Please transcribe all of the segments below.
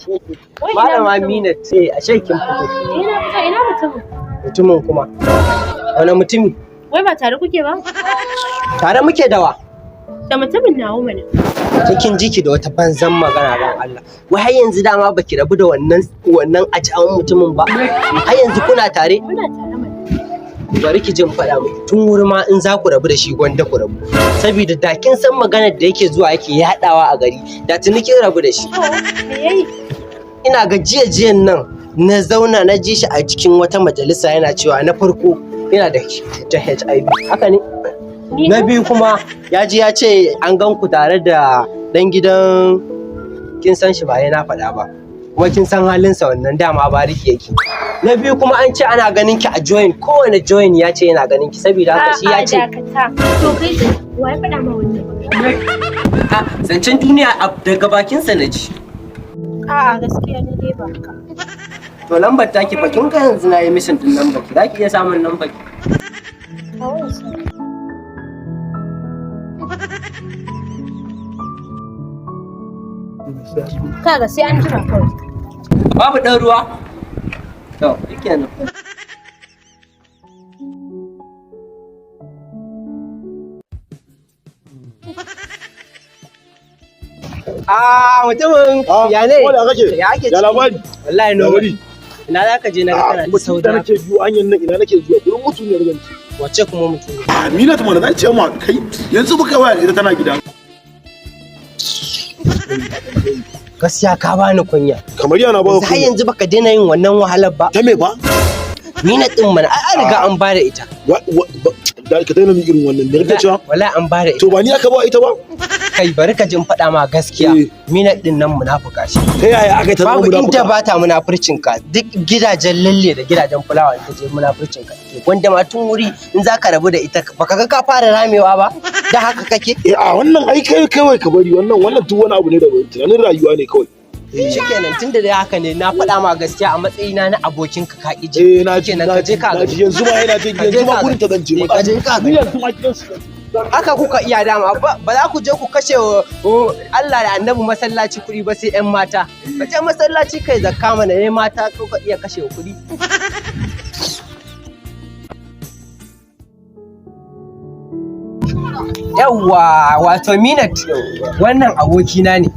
Wai ina Malama mutumin? Minat ce, ashe kin fito. Ina fito, ina mutumin. Mutumin kuma. Wani mutumi? Wai ba tare kuke ba? Tare muke dawa. Da mutumin nawa mana. Cikin jiki da wata banzan magana ban Allah. Wai har yanzu dama baki rabu da wannan ajawan mutumin ba. Har yanzu kuna tare? Muna tare mana. Bari ki jin faɗa miki tun wuri ma in za ku rabu da shi gwanda ku rabu. Saboda da kin san maganar da yake zuwa yake yaɗawa a gari, da tuni kin rabu da shi. To, me yayi? Ina ga jiya-jiyan nan na zauna na ji shi a cikin wata majalisa yana cewa na farko yana da cutar HIV. Haka ne? Ni Na biyu kuma ya ji ya ce an gan ku tare da ɗan gidan, kin san shi ba yana faɗa ba. Kuma kin san halinsa, wannan dama bariki yake. Na biyu kuma an ce ana ganin ki a join, kowane join ya ce yana ganin ki, saboda haka shi ya A'a, ce dakata. To kai, wa ya faɗa ma wannan magana? A zancen duniya daga bakinsa na ji. A'a, gaskiya ni dai ba haka. To lambar taki fa, kin ga yanzu na yi missing din lambar ki, za ki iya samun lambar ki. Kawo su. Kaga, sai an jima kawai. Babu ɗan ruwa? To, shikenan. Ah, mutumin ya ne? Wanda kake? Ya ake Ya ciki? labari? Wallahi no. Labari. Ina za ka je na ga Ah, kana ta kuma tun da sauri? nake biyo hanyar nan, ina nake zuwa gurin mutuniyar zance. Wace kuma mutum? Amina ta mana zan ce ma kai yanzu muka waya da ita, tana gida. Gaskiya ka bani kunya. Kamar yana ba Yanzu har yanzu baka daina yin wannan wahalar ba. Ta me ba? Ni na din mana ai an riga an bada ita. Da ka daina min irin wannan. Me kake cewa? Wallahi an bada ita. To ba ni aka ba ita ba? Kai, bari ka jin faɗa ma gaskiya. Eh. Mina din nan munafuka ce. Ta yaya aka yi ta zama Babu inda munafuka? ba ta munafurcin ka, duk gidajen lalle da gidajen fulawa ta je munafurcin ka take. Wanda ma tun wuri in za ka rabu da ita, baka ga ka fara ramewa ba, da haka kake. Eh, a wannan ai kai kawai ka bari wannan duk wani abu ne da tunanin rayuwa ne kawai. Shikenan, tunda dai haka ne, na faɗa ma gaskiya a matsayina na abokin ka, ka ƙi ji. Eh, na ji. Shikenan, Na ka ji, je ka na gani. ji, yanzu ma yana je Ka je yanzu ma ka gurin ta zan je. Eh, ka je ka Ni gani. yanzu ma gidan su zan je. Haka kuka iya dama, ba za ku je ku kashe Allah da annabi masallaci kuɗi ba sai 'yan mata. Ka je masallaci kai zakka mana ne, mata kuka iya kashe wa kuɗi. Yawwa, wato Minat, wannan abokina ne,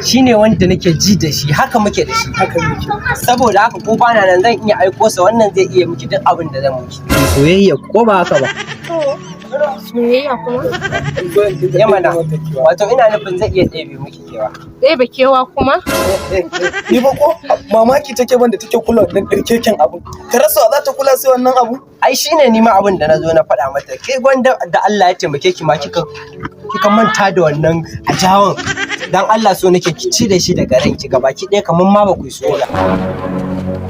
shine wanda nake ji da shi, haka muke da shi. Haka muke. Saboda haka ko bana nan zan iya aiko sa, wannan zai iya miki duk abin da zan miki. Soyayya ko ba haka ba? To, soyayya kuma? Ya mana, wato ina nufin zai iya ɗebe miki kewa. Ɗebe kewa kuma? Ni ba ko mamaki take ban da take kula wannan ɗirkeken abu. Ta rasa wa za ta kula sai wannan abu. Ai shine ni ma abin da na zo na faɗa mata. Ke gwanda da Allah ya taimake ki ma kika manta da wannan ajawan. Dan Allah so nake ki cire shi daga ranki gabaki ɗaya, kamar ma ba ku yi soyayya.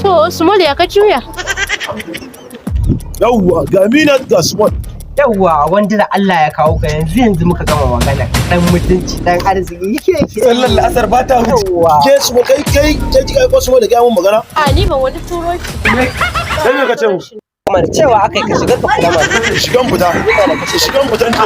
To, Small, ya ka juya? Yawwa, ga Amina ga Small. Yawwa, wanda da Allah ya kawo ka, yanzu yanzu muka gama magana, dan mutunci, dan arziki yake yake. Sallar la'asar ba ta wuce. Yawwa. Ke Small, kai kika aiko Small da gaya mun magana? A ni ban wani turo shi. Sai me ka ce mu? Kamar cewa akai ka shiga ka fita mana. Shigan fita. Shigan fitan ce.